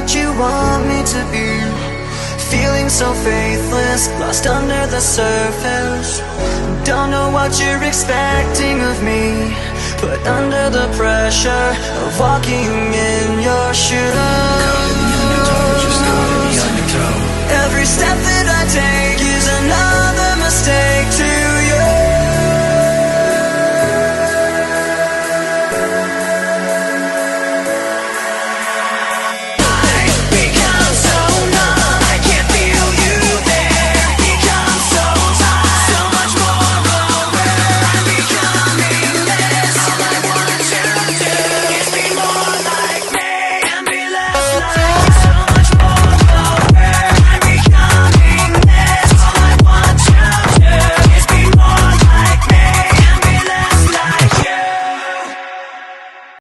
what you want me to be. Feeling so faithless, lost under the surface. Don't know what you're expecting of me. Put under the pressure of walking in your shoes.